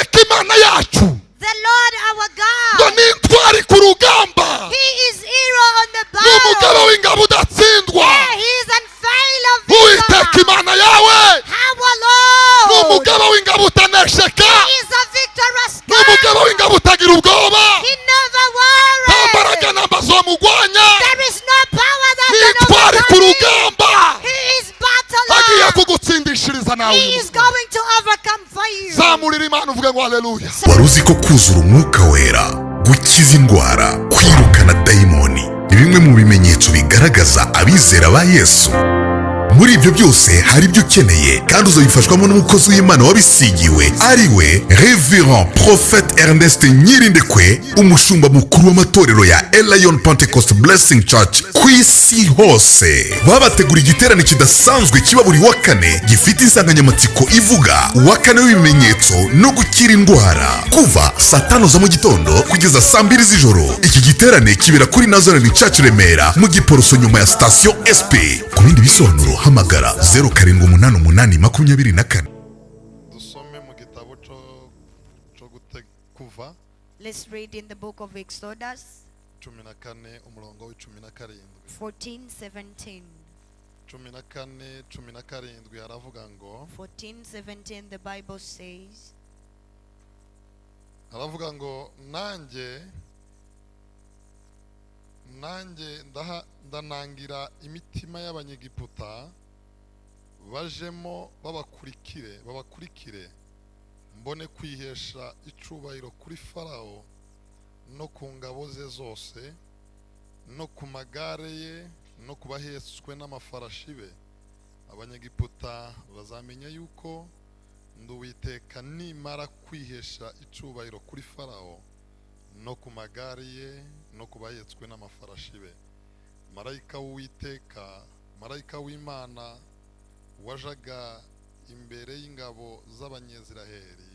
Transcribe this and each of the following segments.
Uwiteka Imana yacu The Lord our ngo God, ni intwari ku rugamba, He is hero on the ni umugabo battle. w'ingabo udatsindwa. Yeah, he is unfailable. Uwiteka Imana yawe Our ni Lord, umugabo w'ingabo utanesheka, He is a victorious ni umugabo God. w'ingabo utagira ubwoba, He never nta mbaraga worries. namba zomugwanya, There is no power that ni can intwari ku overcome him. rugamba. He is Agiye battler. kugutsindishiriza nawe He uyu is munsi. going to overcome for you. Zamurira Imana uvuge ngo haleluya. Wari uzi ko kuzura umwuka wera, gukiza indwara, kwirukana dayimoni ni bimwe mu bimenyetso bigaragaza abizera ba Yesu? Muri ibyo byose hari ibyo ukeneye kandi uzabifashwamo n'umukozi w'Imana wabisigiwe, ari we Reverend Prophet Ernest Nyirindekwe, umushumba mukuru w'amatorero ya Elion Pentecost Blessing Church ku isi hose. Babategura igiterane kidasanzwe kiba buri wa kane, gifite insanganyamatsiko ivuga "Uwa kane w'ibimenyetso no gukira indwara", kuva saa 5 za mu gitondo kugeza saa 2 z'ijoro. Iki giterane kibera kuri Nazarene Church, Remera, mu Giporoso, nyuma ya sitasiyo SP. Ku bindi bisobanuro hamagara 078824. Dusome mu gitabo cyo Kuva. Let's read in the book of Exodus 14, umurongo wa 17. 14 17. 14:17 haravuga ngo, 14 17, the Bible says, haravuga ngo: Nanjye ndanangira imitima y'Abanyegiputa, bajemo babakurikire, mbone kwihesha icubahiro kuri Farawo no ku ngabo ze zose no ku magare ye no ku bahetswe n'amafarashi be. Abanyegiputa bazamenya yuko ndi Uwiteka nimara kwihesha icubahiro kuri Farawo no ku magare ye no ku bahetswe n'amafarashi be. Marayika w'Uwiteka, marayika w'Imana wajaga imbere y'ingabo z'Abanyeziraheli,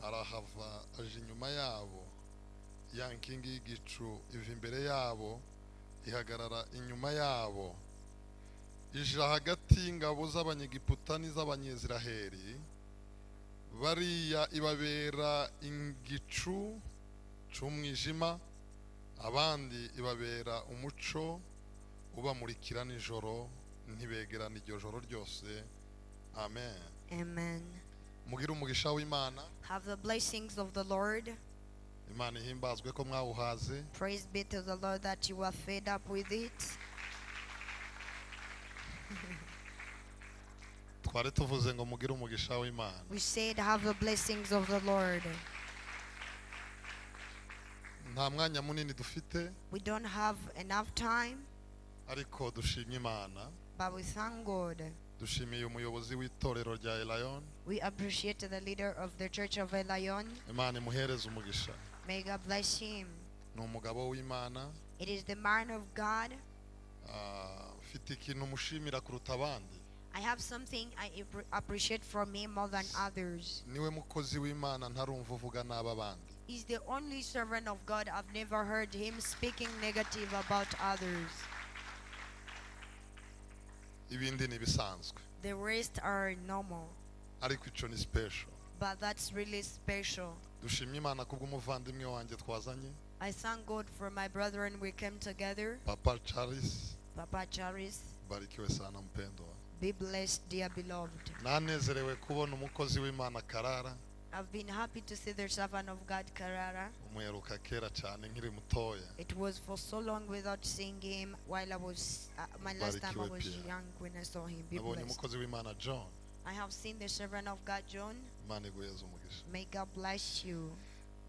arahava aja inyuma yabo. Ya nkingi y'igicu iva imbere yabo, ihagarara inyuma yabo, ija hagati y'ingabo z'Abanyegiputa n'iz'Abanyeziraheli. Bariya ibabera igicu c'umwijima, abandi ibabera umuco ubamurikira nijoro, ntibegerana iryo joro ryose. Amen. Amen. Mugire umugisha w'Imana. Have the blessings of the Lord. Imana ihimbazwe ko mwawuhaze. Praise be to the Lord that you are fed up with it. Twari tuvuze ngo mugire umugisha w'Imana. We said, "Have the blessings of the Lord." Nta mwanya munini dufite, We don't have enough time, ariko dushimye Imana. but we thank God. Dushimiye umuyobozi w'itorero rya Elayon. We appreciate the leader of the Church of Elion. Imana imuhereze umugisha. May God bless him. Ni umugabo w'Imana. It is the man of God. Ah, mfite ikintu mushimira kuruta abandi. I have something I appreciate from him more than others. Niwe mukozi w'Imana ntarumva uvuga nabi abandi. He's the only servant of God I've never heard him speaking negative about others. Ibindi ni ibisanzwe, The rest are normal, ariko ico ni special. but that's really special. Dushimye Imana kubw'umuvandimwe wanjye twazanye, I thank God for my brethren we came together. Papa Charles. Papa Charis, Barikiwe sana, mpendwa. be blessed, dear beloved. Nanezerewe kubona umukozi w'Imana Karara. I've been happy to see the servant of God, Karara. Umuheruka kera cyane nkiri mutoya. It was for so long without seeing him while I was, my last time I Barikiwe was pia. young when I saw him. Be Nabonye blessed. umukozi w'Imana John. I have seen the servant of God, John. Imana iguheze umugisha. May God bless you.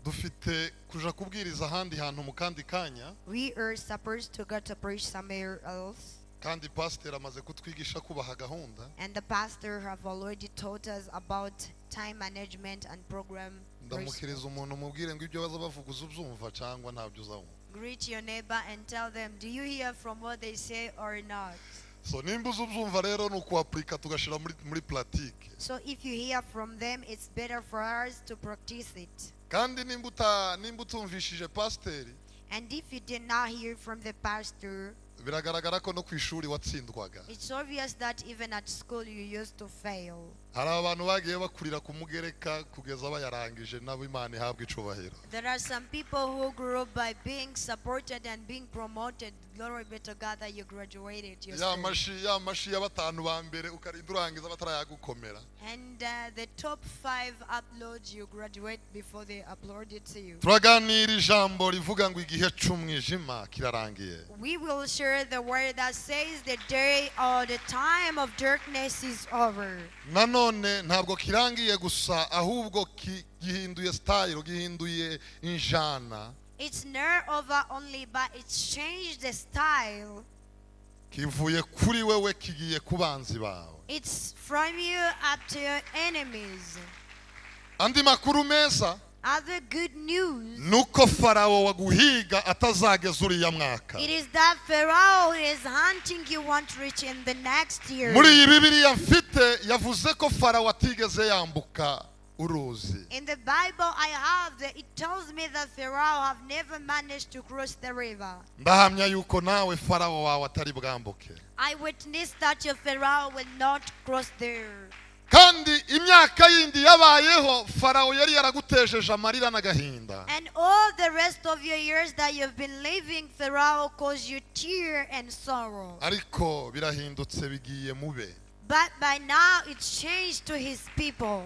Dufite kuja kubwiriza ahandi hantu mu kandi kanya. We are supposed to go to preach somewhere else. Kandi pasiteri amaze kutwigisha kubaha gahunda. And the pastor have already taught us about time management and program. Ndamukiriza umuntu umubwire ngo ibyo baza bavuga uza ubyumva cyangwa ntabyo uzabumva. Greet your neighbor and tell them, "Do you hear from what they say or not?" So nimba uza ubyumva rero ni ukuwapurika tugashyira muri pratique. So if you hear from them, it's better for us to practice it. Kandi nimba utumvishije pasiteri, And if you did not hear from the pastor, biragaragara ko no ku ishuri watsindwaga. it's obvious that even at school you used to fail. Hari abantu bagiye bakurira ku mugereka kugeza bayarangije, nabo Imana ihabwa icubahiro. There are some people who grew up by being supported and being promoted. Glory be to God that you graduated Ya yourself. Mashi ya mashi ya batanu ba mbere ukarinda urangiza batarayagukomera. And the top five uploads, you graduate before they upload it to you. Turaganira ijambo rivuga ngo igihe c'umwijima kirarangiye. We will share the word that says the day or the time of darkness is over. Nanone ntabwo kirangiye gusa, ahubwo gihinduye style, gihinduye injana. It's not over only, but it's changed the style. Kivuye kuri wewe kigiye ku banzi bawe. It's from you up to your enemies. Andi makuru meza Other good news. Nuko Farawo waguhiga atazageza uriya mwaka. It is that Pharaoh who is hunting you won't reach in the next year. Muri iyi Bibiliya mfite yavuze ko Farawo atigeze yambuka uruzi. In the Bible I have, that it tells me that Pharaoh have never managed to cross the river. Ndahamya yuko nawe Farawo wawe atari bwambuke. I witness that your Pharaoh will not cross there. Kandi imyaka yindi yabayeho Farawo yari yaragutejeje amarira n'agahinda. And all the rest of your years that you've been living, Pharaoh caused you tear and sorrow. Ariko birahindutse bigiye mube. But by now it's changed to his people.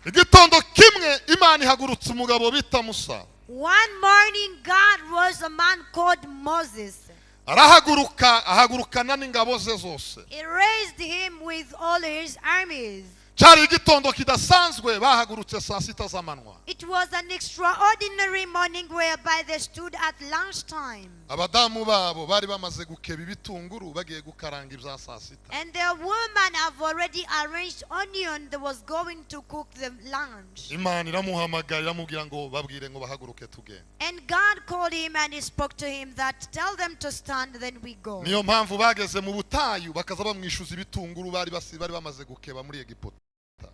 Igitondo kimwe Imana ihagurutse umugabo bita Musa. One morning, God rose a man called Moses. Arahaguruka, ahagurukana n'ingabo ze zose. He raised him with all his armies. Cyari igitondo kidasanzwe, bahagurutse saa sita z'amanywa. It was an extraordinary morning whereby they stood at lunchtime. Abadamu babo bari bamaze gukeba ibitunguru bagiye gukaranga ibya saa sita. And their woman have already arranged onion that was going to cook the lunch. Imana iramuhamagara, iramubwira ngo babwire ngo bahaguruke tugende. And God called him and he spoke to him that tell them to stand, then we go. Niyo mpamvu bageze mu butayu bakaza bamwishyuza ibitunguru bari basi bari bamaze gukeba muri Egiputa.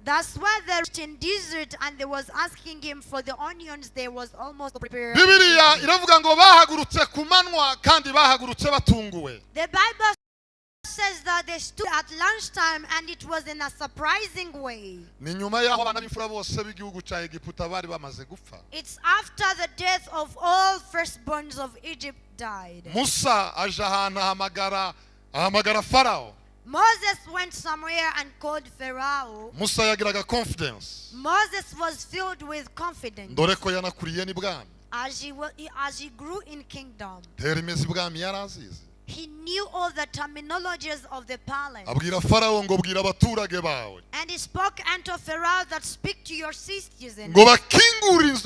That's why they reached in desert and they was asking him for the onions they was almost prepared. Bibiliya iravuga ngo bahagurutse ku manywa kandi bahagurutse batunguwe. The Bible says that they stood at lunchtime and it was in a surprising way. Ni nyuma y'aho abana b'imfura bose b'igihugu cya Egiputa bari bamaze gupfa. It's after the death of all firstborns of Egypt died. Musa aje ahantu ahamagara Farawo. Moses went somewhere and called Pharaoh. Musa yagiraga confidence. Moses was filled with confidence dore ko yanakuriye n'ibwami. as he grew in kingdom. Termes ibwami yari azizi. He knew all the terminologies of the palace. Abwira Farawo ngo bwira abaturage bawe And he spoke unto Pharaoh that speak to your citizens ngo bakingure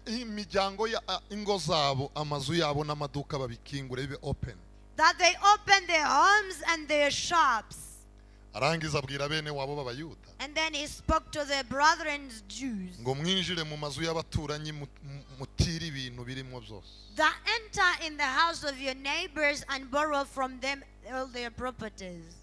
imiryango ya ingo zabo, amazu yabo n'amaduka, babikingure bibe open. That they open their homes and their shops. Arangiza abwira bene wabo b'Abayuda And then he spoke to their brethren Jews ngo mwinjire mu mazu y'abaturanyi mutire ibintu birimo byose. That enter in the house of your neighbors and borrow from them all their properties.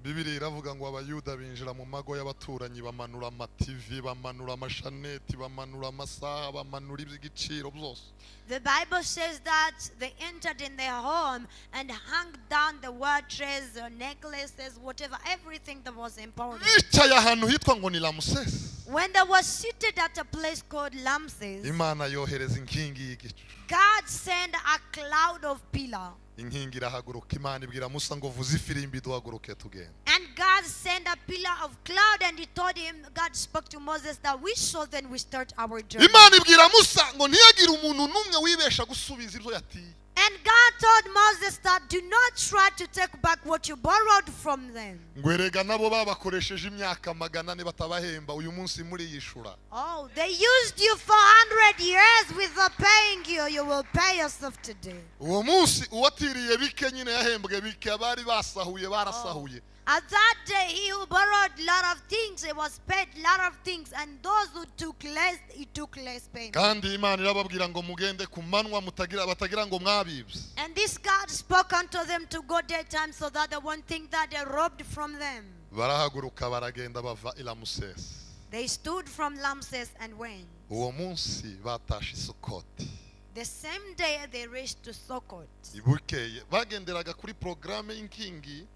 Bibiliya iravuga ngo Abayuda binjira mu mago y'abaturanyi, bamanura amativi, bamanura amashaneti, bamanura amasaha, bamanura iby'igiciro byose. The Bible says that they entered in their home and hung down the watches, or necklaces, whatever, everything that was important. Bicaye ahantu hitwa ngo ni Ramusesi. When they was seated at a place called Ramses, Imana yohereza inkingi y'igicu. God sent a cloud of pillar. Inkingi irahaguruka, Imana ibwira Musa ngo vuze ifirimbi duhaguruke tugende. And God sent a pillar of cloud and he told him, God spoke to Moses that we shall then we start our journey. Imana ibwira Musa ngo ntiyagire umuntu n'umwe wibesha gusubiza ibyo yatiye. And God told Moses that do not try to take back what you borrowed from them. Ngo erega nabo babakoresheje imyaka 400 batabahemba, uyu munsi muriyishura. Oh, they used you for 100 years without paying you. You will pay yourself today. Uwo munsi uwatiriye bike nyine yahembwe bike, abari basahuye barasahuye. At that day, he who borrowed a lot of things, he was paid a lot of things, and those who took less, he took less payment. Kandi Imana irababwira ngo mugende ku manywa mutagira batagira ngo mwabibye. And this God spoke unto them to go daytime so that the one thing that they robbed from them. Barahaguruka baragenda bava i Ramusesi. They stood from Ramses and went. Uwo munsi batashe Isukoti. The same day they reached to Sukkot. Bukeye bagenderaga kuri porogaramu y'inkingi.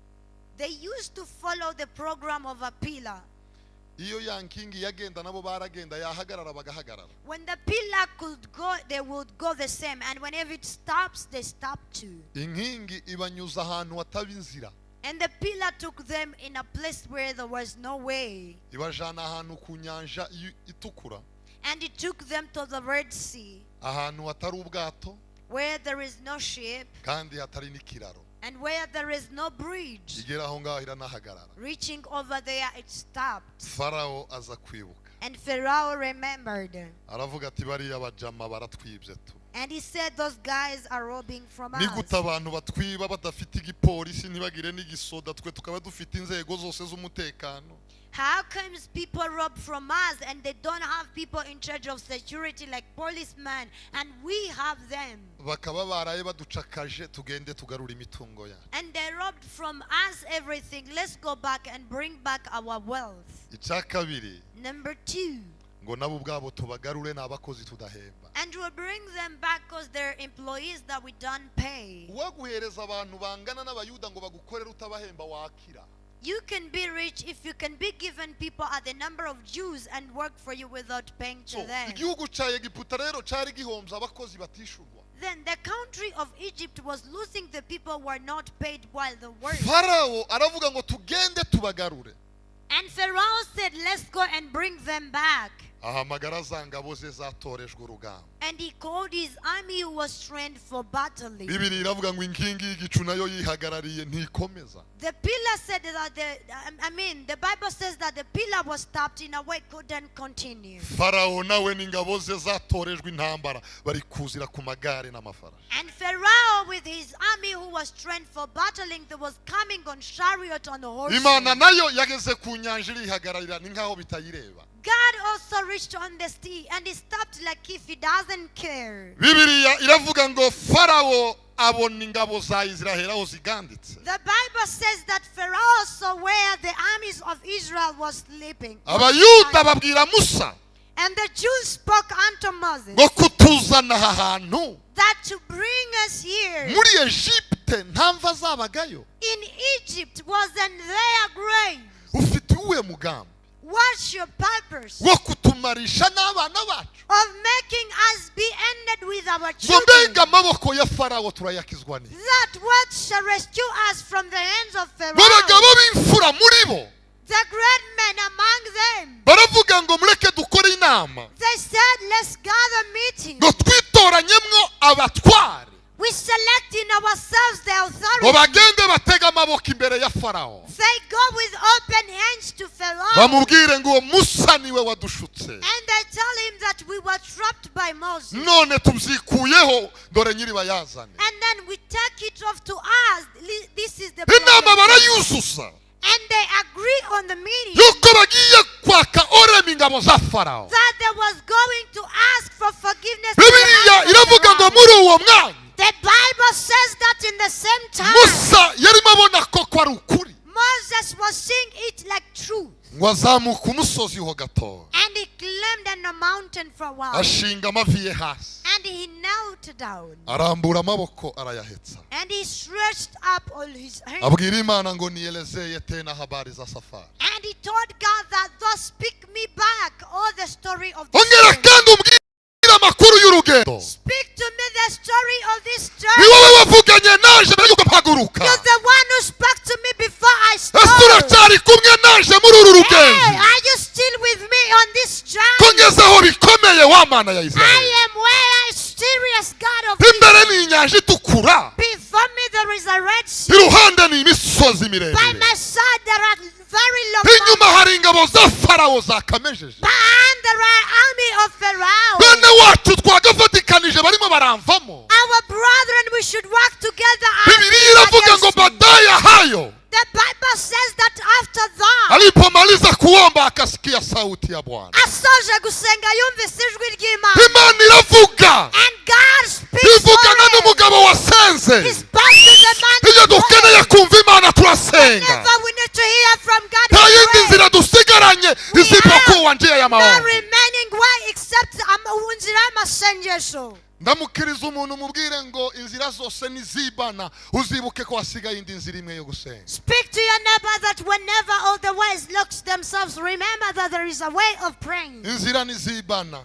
They used to follow the program of a pillar. Iyo ya nkingi yagenda nabo baragenda, yahagarara bagahagarara. When the pillar could go, they would go the same. And whenever it stops, they stop too. Inkingi ibanyuza ahantu hataba inzira. And the pillar took them in a place where there was no way. Ibajana ahantu ku nyanja itukura. And it took them to the Red Sea, Ahantu hatari ubwato, where there is no ship kandi hatari n'ikiraro. And where there is no bridge. Igera aho ngaho iranahagarara. Reaching over there, it stopped. Farawo aza kwibuka. And Pharaoh remembered. Aravuga ati bariya bajama baratwibye tu. And he said, "Those guys are robbing from Ni us." gute abantu batwiba badafite igipolisi, ntibagire n'igisoda, twe tukaba dufite inzego zose z'umutekano? How comes people rob from us and they don't have people in charge of security like policemen, and we have them? Bakaba baraye baducakaje, tugende tugarura imitungo yacu. And they robbed from us everything. Let's go back and bring back our wealth. Icya kabiri, Number two, ngo nabo ubwabo tubagarure, ni abakozi tudahemba. And we'll bring them back because they're employees that we don't pay. Uwaguhereza abantu bangana n'Abayuda ngo bagukorere utabahemba, wakira. You can be rich if you can be given people at the number of Jews and work for you without paying to So, them. igihugu cya Egiputa rero cyari gihombye abakozi batishurwa. Then the country of Egypt was losing the people who were not paid while they worked. Farawo aravuga ngo tugende tubagarure. And Pharaoh said, "Let's go and bring them back." Ahamagara za ngabo ze zatorejwe urugamba. And he called his army who was trained for battling. Bibiri iravuga ngo inkingi y'igicu nayo yihagarariye ntikomeza. The pillar said that the, I mean, the Bible says that the pillar was stopped in a way couldn't continue. Farawo nawe n'ingabo ze zatorejwe intambara bari kuzira ku magare n'amafarashi. And Pharaoh with his army who was trained for battling, they was coming on chariot on horses. Imana nayo yageze ku nyanja irihagararira, ni nk'aho bitayireba. God also reached on the sea and he stopped like if he doesn't care. Bibiliya iravuga ngo Farawo abona ingabo za Israheli aho ziganditse. The Bible says that Pharaoh saw where the armies of Israel was sleeping. Abayuda babwira Musa And the Jews spoke unto Moses ngo kutuzana aha hantu that to bring us here muri Egypte nta mva zabagayo. In Egypt wasn't there grave. Ufite uwuhe mugambi What's your purpose wo kutumarisha n'abana bacu? Of making us be ended with our Ngo children? mbega amaboko ya Farawo turayakizwa ni That what shall rescue us from the hands of ngo abagabo Pharaoh? b'imfura muri bo The great men among them. Baravuga ngo mureke dukore inama, They said, "Let's gather meeting." ngo twitoranyemwo abatware, We select in ourselves the ngo authority. bagende batege amaboko imbere ya Farawo, They go with open hands to Pharaoh. Bamubwire ngo uwo Musa niwe wadushutse. And they tell him that we were trapped by Moses. None tubyikuyeho, dore nyiribayazane. And then we take it off to us. This is the Inama problem. barayuzuza And they agree on the meeting yuko bagiye kwaka orema ingabo za Farawo. That they was going to ask for forgiveness to the Bibiliya hands of iravuga ngo Pharaoh. muri uwo mwanya The Bible says that in the same time, Musa yarimo abona ko ko ari ukuri, Moses was seeing it like truth. Ngo azamuka umusozi ho gatoya, And he climbed on the mountain for a while. Ashinga amavi ye hasi, And he knelt down. Arambura amaboko arayahetsa, And he stretched up all his hands. Abwira Imana ngo nielezeye tena habari za safari. And he told God that thus speak me back all the story of this Ongera journey. kandi umbwire amakuru y'urugendo. Speak to me the story of this Ni journey. wowe wavuganye naje mbere yuko mpaguruka. You're the one who spoke to me before I Ese started. uracyari kumwe naje muri uru Hey, rugendo? are you still with me on this Ko journey? ngeze aho bikomeye wa Mana ya I Israheli. am where I serious God of Imbere ni inyanja itukura, Before me there is a Red Sea. Iruhande ni imisozi By miremire, my side there are very long inyuma hari ingabo za Farawo zakamejeje. Behind there are army of Pharaoh. Bene wacu twagafatikanije barimo baramvamo. Our brethren, we should work together as Bibiliya iravuga ngo against me. Baadaye hayo, The Bible says that after that, alipomaliza kuomba akasikia sauti ya Bwana. Asoje gusenga yumvise ijwi ry'Imana. Imana iravuga. And God speaks Ivugana for him. n'umugabo wasenze. He spoke to the man Iyo who dukeneye prayed. kumva Imana turasenga. Whenever we need to hear from God, Nta we yindi pray. nzira dusigaranye We isipokuwa njia ya No maombi. remaining way except inzira Iyo Amasengesho. Ndamukiriza umuntu umubwire ngo inzira zose nizibana uzibuke ko hasigaye indi nzira imwe yo gusenga. Speak to your neighbor that whenever all the ways locks themselves, remember that there is a way of praying. Inzira nizibana.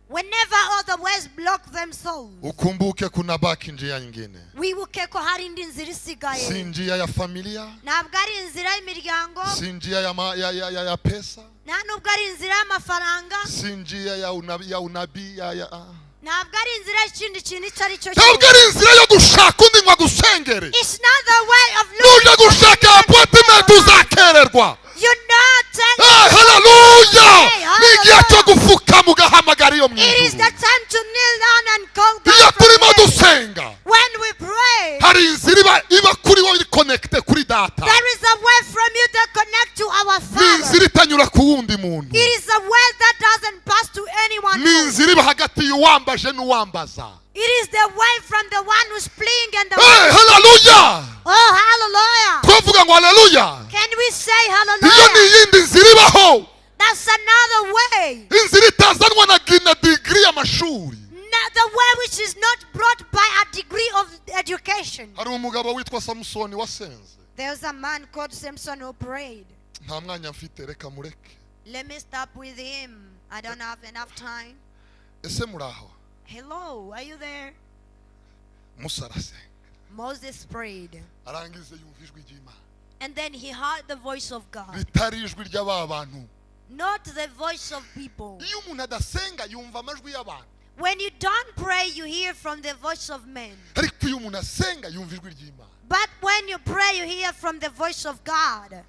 Whenever all the ways block themselves, ukumbuke kuna baki njia nyingine. Wibuke ko hari indi nzira isigaye. Si njia ya familia, Ntabwo ari inzira y'imiryango, si njia ya, ma, ya, ya, ya, ya pesa, nta nubwo ari inzira y'amafaranga, si njia ya unabii ya unabii ya, ya. Ah. Ntabwo ari inzira y'ikindi kintu icyo ari cyo Ntabwo cyose. ari inzira yo gushaka undi ngo agusengere. It's not the way of looking Nujya for gushaka anyone appointment to pray. Uzakererwa. You not take Hey, haleluya! Hey, Ni igihe cyo hallelujah. gupfukama ugahamagara iyo mu It is ijuru. the time to kneel down and call God Iyo from turimo heaven. dusenga, When we pray, hari inzira iba iba kuri wowe iri connecté kuri data. There is a way from you that connect to our Ni Father. inzira itanyura ku wundi muntu. It is a way that doesn't pass to anyone Ni else. inzira iba hagati y'uwambaje n'uwambaza. It is the way from the one who's pleading and the Hey, one. haleluya! Oh, hallelujah! Twavuga ngo haleluya. Can we say Iyo ni hallelujah? iyindi nzira ibaho. That's another way. Inzira itazanwa na na degree y'amashuri. Not the way which is not brought by a degree of education. Hari umugabo witwa Samusoni wasenze. There's a man called Samson who prayed. Nta mwanya mfite reka mureke. Let me stop with him. I don't have enough time. Ese muraho? Hello, are you there? Musa arasenga. Moses prayed. Arangize yumva ijwi ry'Imana. And then he heard the voice of God. Ritari ijwi ry'aba bantu. Not the voice of people. Iyo umuntu adasenga yumva amajwi y'abantu. When you don't pray, you hear from the voice of men. Ariko iyo umuntu asenga yumva ijwi ry'Imana. But when you pray, you hear from the voice of God.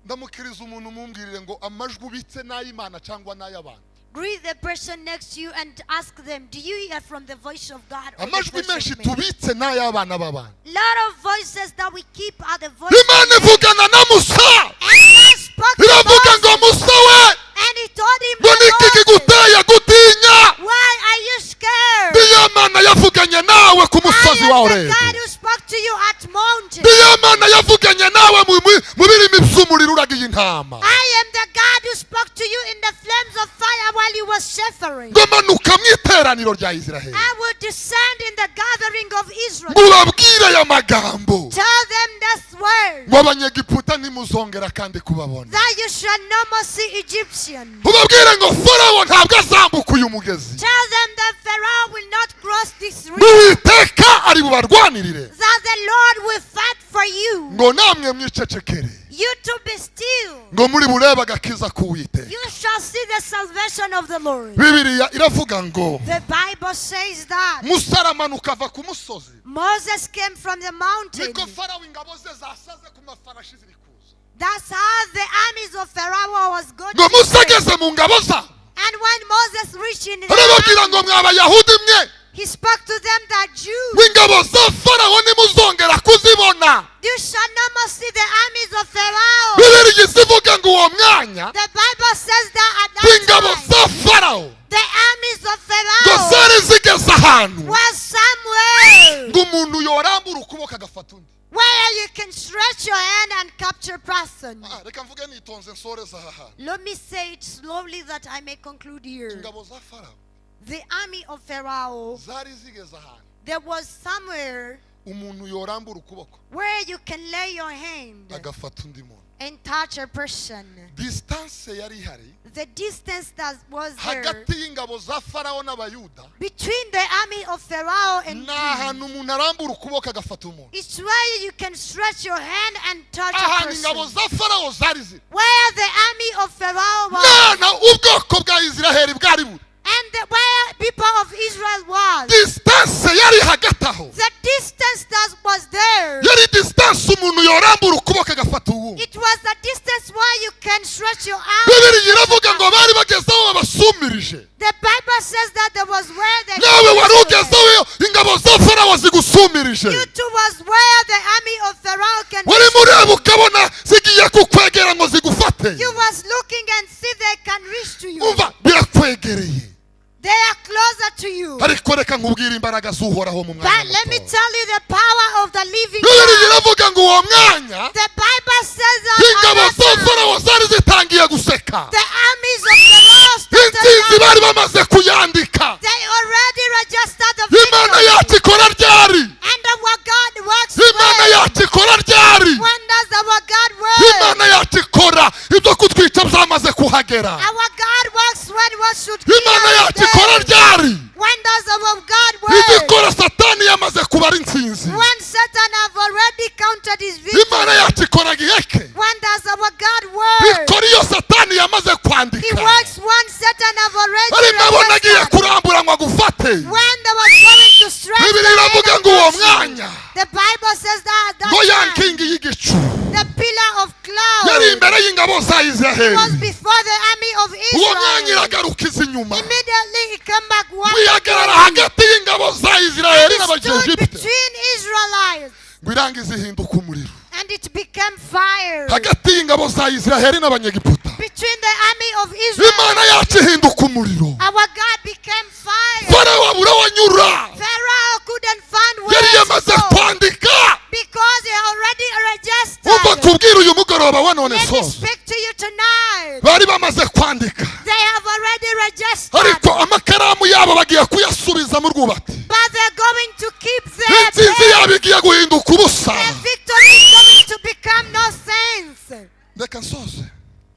Ndamukiriza umuntu mumbwirire ngo amajwi ubitse n'ay'Imana cyangwa n'ay'abantu. Greet the person next to you and ask them, do you hear from the voice of God or the Amajwi voice menshi of men? tubitse n'ay'abana b'abantu. Lot of voices that we keep are the voice of Imana men. ivugana na Musa. And God spoke to Iravuga ngo Moses, Musa we, and he told him, ngo niki "Moses, kiguteye gutinya? why are you scared? Niyo Mana yavuganye nawe ku I musozi wa am the Horebu. God who spoke to you at mountain. Niyo Mana yavuganye nawe mu birimi by'umuriro uragiye intama. I am the God who spoke to you in the flames of fire while you were suffering. Ngo manuka mu iteraniro rya Isiraheli. I will descend in the gathering of Israel. Ngo ubabwire aya magambo. Tell them this word, Ngo abanyegiputa ntimuzongera kandi kubabona. that you shall no more see Egyptian. Ubabwire ngo Farawo ntabwo azambuka uyu mugezi. Tell them that Pharaoh will not cross this Ngo river, Uwiteka ari bubarwanirire. that the Lord will fight for you. Ngo namwe mwicecekere. You to be still. Ngo muri burebe agakiza k'Uwiteka. You shall see the salvation of the Lord. Bibiliya iravuga ngo The Bible says that Musa aramanuka ava ku musozi. Moses came from the mountain. Niko Farawo ingabo ze zasaze ku mafarashi ziri kuza. That's how the armies of Pharaoh was going. Ngo Musa ageze mu ngabo zabo And when Moses reached in the arababwira army, ngo mwa Bayahudi mwe, he spoke to them that Jews, ngo ingabo za Farawo ntimuzongera kuzibona. you shall no more see the armies of Pharaoh. Bibiliya izivuga ngo uwo mwanya The Bible says that at ngo that ingabo time, za Farawo the armies of ngo Pharaoh zari zigeze ahantu was somewhere ngo umuntu yorambura ukuboko agafata undi. where you can stretch your hand and capture person. Ah, reka mvuge nitonze nsoreze aha hantu. Let me say it slowly that I may conclude here. Ingabo za Farawo The army of Pharaoh, zari zigeze ahantu there was somewhere umuntu yorambura ukuboko where you can lay your hand agafata undi muntu. and touch a person. Distance yari ihari The distance that was there hagati y'ingabo za Farawo n'Abayuda between the army of Pharaoh and ni Jews, ahantu umuntu arambura ukuboko agafata umuntu. it's where you can stretch your hand and touch a Ahantu ingabo person. za Farawo zari ziri Where the army of Pharaoh was nana ubwoko bwa Isiraheli bwari buri. and where people of Israel was. Distance yari hagati aho The distance that was there, yari distance umuntu yorambura ukuboko agafata uwundi. it was the distance where you can stretch your arm. Bibiliya iravuga ngo bari bageze aho babasumirije. The Bible says that there was where the Nawe wari ugezeho ingabo za Farawo zigusumirije. You too was where the army of Pharaoh can Urimo reach you. ureba ukabona zigiye kukwegera ngo zigufate. You was looking and see they can reach to you. Umva birakwegereye. They are closer to you. Ariko reka nkubwire imbaraga z'Uhoraho mu mwanya But let me muto. tell you the power of the living Bibiliya God. iravuga ngo uwo mwanya The Bible says that at ingabo that za time, Farawo zari zitangiye guseka. the armies of Pharaoh started Intsinzi laughing. bari bamaze kuyandika. They Imana yacu ikora there. Ryari? When does our God work? Igikora Satani yamaze kubara intsinzi. When Satan have already counted his victory. Imana yacu ikora giheke? When does our God work? Ikora iyo Satani yamaze He kwandika. works when Satan have already Arimo abona agiye registered. kurambura ngo agufate. When they was going to stretch Bibiliya the hand iravuga ngo uwo against you. mwanya The Bible says that at that ngo ya time, nkingi y'igicu the pillar of yari cloud imbere y'ingabo za Israheli was before the army of uwo mwanya Israel. iragaruka iza inyuma Immediately he came back one wihagarara hagati y'ingabo za Israheli and stood n'Abanyegiputa between Israelites, ngo irangize ihinduka umuriro and it became fire hagati y'ingabo za Israheli n'Abanyegiputa. Between the army of Israel. Imana yacu ihinduka umuriro. Our God became fire. Farawo abura aho anyura. Pharaoh couldn't find where Yari to yamaze go kwandika. Because he already Umva registered. kubwira uyu mugoroba wa none Let me soza speak to you tonight. bari bamaze kwandika They have already registered, ariko amakaramu yabo bagiye kuyasubiza mu rwubati. But they're going to keep their Intsinzi pen. yabo igiye guhinduka ubusa. Their victory is going to become no sense. Reka nsoze.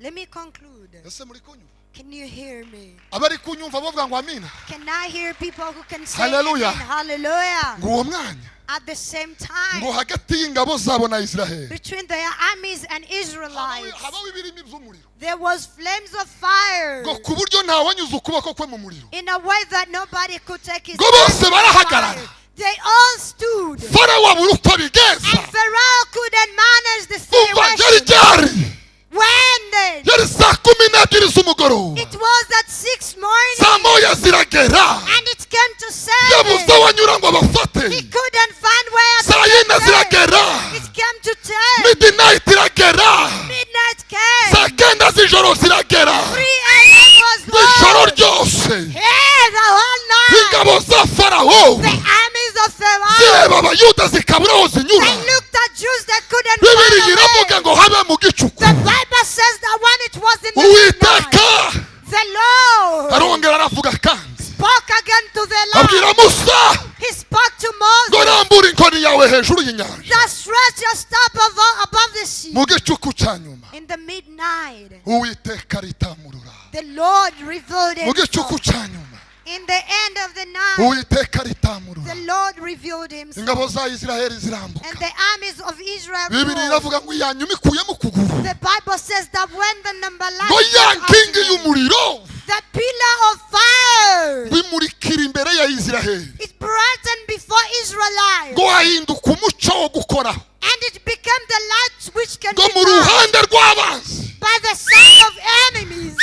Let me conclude. Ese muri kunyumva? Can you hear me? Abari kunyumva bavuga ngo amina. Can I hear people who can say Hallelujah. amen? Hallelujah. Ngo uwo mwanya At the same time, ngo hagati y'ingabo zabo na Israheli between their armies and Israelites, habaho ibirimi by'umuriro there was flames of fire ngo ku buryo ntawanyuze ukuboko kwe mu muriro. In a way that nobody could take his Ngo bose hand from the barahagarara. fire. They all stood. Farawo abura uko abigenza. And Pharaoh couldn't manage the Umva yari situation. ryari? When then? Yari saa 12 z'umugoroba. It was at 6 morning Saa 1 ziragera and it came to yabuze 7. aho anyura ngo abafate. He couldn't find where to Saa 4 get them. ziragera. It came to 10. Midnight iragera. Midnight came. Saa 9 z'ijoro ziragera. 3 a.m. was Ijoro gone. ryose Yeah, the whole night. ingabo za Farawo The armies of Pharaoh, zireba Abayuda zikabura aho zinyura. they looked at Jews that couldn't Bibiri find a iravuga way. ngo habe mu gicuku The Bible says that when it was in the midnight, Uwiteka the Lord arongera aravuga kandi spoke again to the Lord. abwira Musa He spoke to ngo Moses rambura inkoni yawe hejuru y'inyanja. That stretch your staff above the sea. Mu gicuku cya nyuma In the midnight, Uwiteka aritamurura. The Lord revealed Mu gicuku himself. cya nyuma In the end of the night, Uwiteka aritamurura. The Lord revealed himself. Ingabo za Isiraheli zirambuka. And the armies of Israel Bibiri rose. iravuga ngo iya nyuma ikuyemo ukuguru The Bible says that when the number ngo ya nkingi y'umuriro the pillar of fire, bimurikira imbere ya Isiraheli it brightened before Israelites, ngo hahinduka umuco wo gukoraho and it became the light which can ngo be mu found ruhande rw'abanzi. By the side of enemies.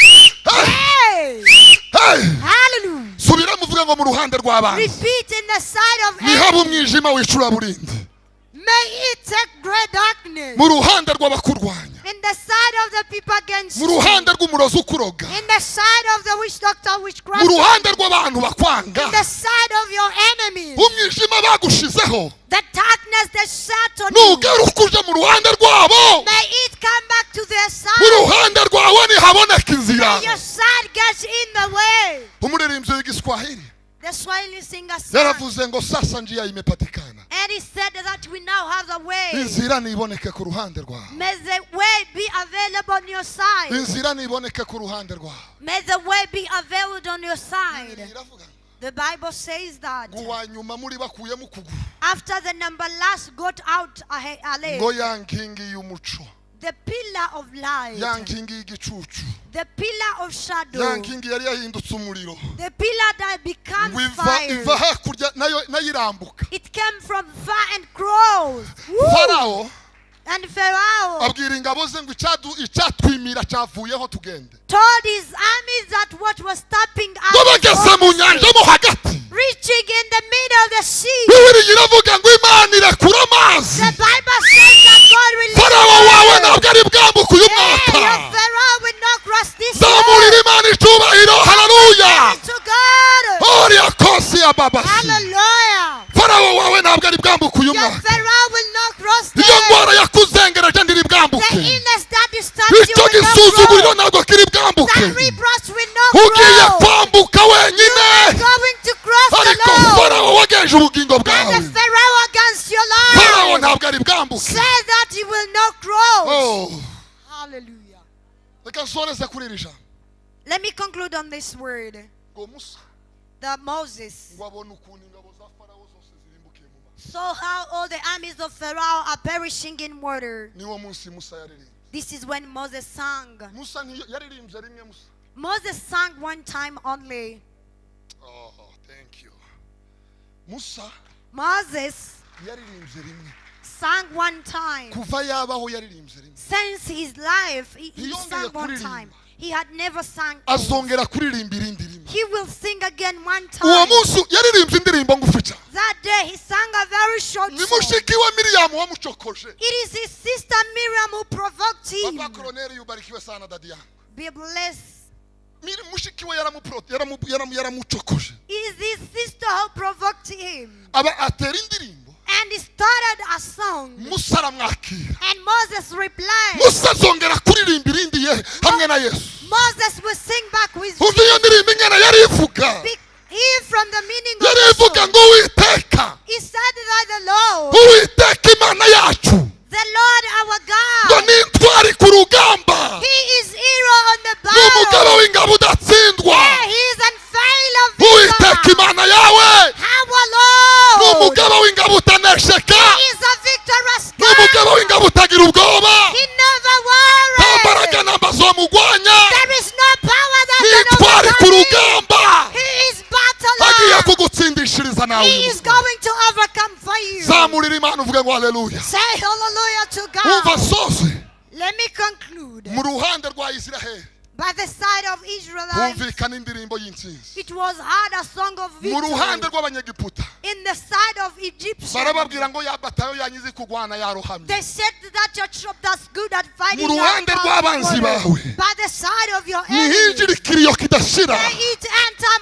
Hey! Hey! Hey! Hallelujah! Subira muvuge ngo mu ruhande rw'abanzi Repeat, in the side of nihaba enemies. Umwijima w'icuraburindi. May it take great darkness. Mu ruhande rw'abakurwanya. In the side of the people against Mu you. Ruhande rw'umurozi ukuroga. In the side of the witch doctor, witchcraft. Mu ruhande rw'abantu bakwanga. In the side of your enemies. Umwijima bagushizeho The darkness that sat on you. nugaruka uje mu ruhande rwabo May it come back to their mu side. Ruhande rwawe ntihaboneka inzira. May your side gets in the way. Umuririmbyi w'igiswahili The Swahili singer sang, yaravuze ngo sasa njia imepatikana. And he said that we now have the way. Inzira niboneke ku ruhande rwawe. May the way be available on your side. Inzira niboneke ku ruhande rwawe. May the way be availed on your side. Iravuga The Bible says that ngo uwa nyuma muri bakuyemo ukuguru after the number last got out a leg, ngo ya nkingi y'umuco the pillar of light, ya nkingi y'igicucu the pillar of shadow, ya nkingi yari yahindutse umuriro the pillar that becomes ngo iva fire, iva hakurya nayo nayo irambuka. It came from far and crossed. Woo! Farawo And Pharaoh abwira ingabo ze ngo icyatwimira cyavuyeho tugende. Told his armies that what was stopping us Ngo is bageze mu nyanja mo hagati reaching in the middle of the sea. Bibiri iravuga ngo Imana irekura amazi. The Bible says that God released Farawo wawe water. ntabwo ari bwambuke uyu Yeah, mwaka. your Pharaoh will not cross this Zamurira year. Imana icyubahiro haleluya. To God. Oriya kosi ya babasi. Hallelujah. Farawo wawe ntabwo ari bwambuke uyu Your mwaka. Pharaoh will not cross Iyo there. ndwara yakuzengereje ntiri bwambuke. The illness that disturbs you Icyo will not gisuzuguriro cross. ntabwo kiri bwambuke. That reproach will not Ugiye cross. kwambuka wenyine Going to cross ariko alone. Farawo wagenje ubugingo And bwawe the Pharaoh against your Farawo life ntabwo ari bwambuke. says that he will not cross. Oh, Hallelujah. Reka nsoreze kuri iri jambo. Let me conclude on this word. Ngo Musa The Moses ngo abone ukuntu ingabo za Farawo zose zirimbukiye mu mazi. Saw how all the armies of Pharaoh are perishing in water. Niwo munsi Musa yaririmbye. This is when Moses sang. Musa yaririmbye rimwe Musa. Moses sang one time only. Oh, thank you. Musa Moses yaririmbye rimwe. Sang one time. Kuva yabaho yaririmbye rimwe. Since his life, he Ntiyongeye sang one kuririmba. Time. He had never sung else. Azongera kuririmba irindi rimwe. He will sing again one Uwo time. Munsi yaririmbye indirimbo ngufi cyane. That day he sang a very short Ni song. mushiki wa Miriyamu wamucokoje. It is his sister Miriam who provoked him. Papa Koroneri ubarikiwe sana, daddy yangu. Be blessed. Mushiki we yaramucokoje. It is his sister who provoked him. Aba atera indirimbo. And he started a song. Musa aramwakira. And Moses replied. Musa azongera kuririmba irindi ye hamwe na Yesu. Moses will sing back with Umva iyo ndirimbo ingana yari ivuga. Hear from the meaning of Yari the ivuga song. ngo Uwiteka, He said that the Lord, Uwiteka Imana yacu, the Lord our ngo God, ni intwari ku rugamba, He is hero on the ni umugabo battle. w'ingabo udatsindwa. Yeah, he is unfailable. Uwiteka Imana yawe Our ni Lord, umugabo w'ingabo utanesheka, He is a victorious ni umugabo God. w'ingabo utagira ubwoba. He never Nta mbaraga worries. namba zomugwanya. There is no power that Ni can intwari ku overcome him. rugamba. He is Agiye battler. kugutsindishiriza nawe He uyu is munsi. Going to overcome for you. Zamurira Imana uvuge ngo haleluya. Say hallelujah to Umva God. soze. Let me conclude. Mu ruhande rwa Isiraheli By the side of Israelites, humvikana indirimbo y'intsinzi. It was heard a song of Mu ruhande victory. rw'Abanyegiputa In the side of Egyptians, barababwira ngo ya batayo yanyu izi kurwana yarohamye. They said that your troop that's good at fighting Mu ruhande are rw'abanzi water. Bawe By the side of your enemy, nihinjira ikiriyo kidashira. They eat enter